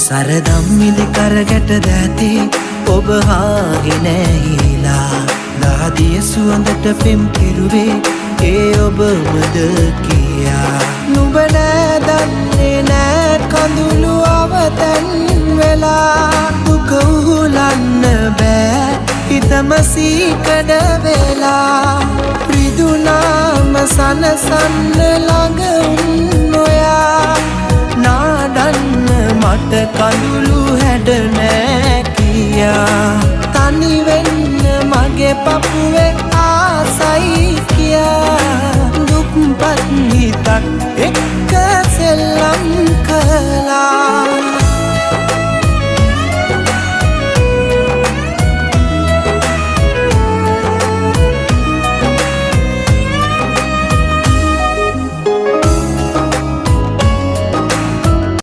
සරදම් මිලි කරගැට දෑතේ ඔබ හාගෙන ඇහිලා, දාදිය සුවඳට පෙම් කෙරුවේ ඒ ඔබමද කියා. නුඹ නෑ දන්නේ නෑ කඳුළු අවතැන් වෙලා, දුක උහුලන්න බෑ හිතම සීකඩ වෙලා. රිදුනාම සනසන්න ළඟ උන් ඔයා, නාඩන්න මට කඳුළු හැඩ නෑ කියා. තනි වෙන්න මගේ පපුවේ ආසයි කියා, දුප්පත් හිතක් එක්ක සෙල්ලම් කළා.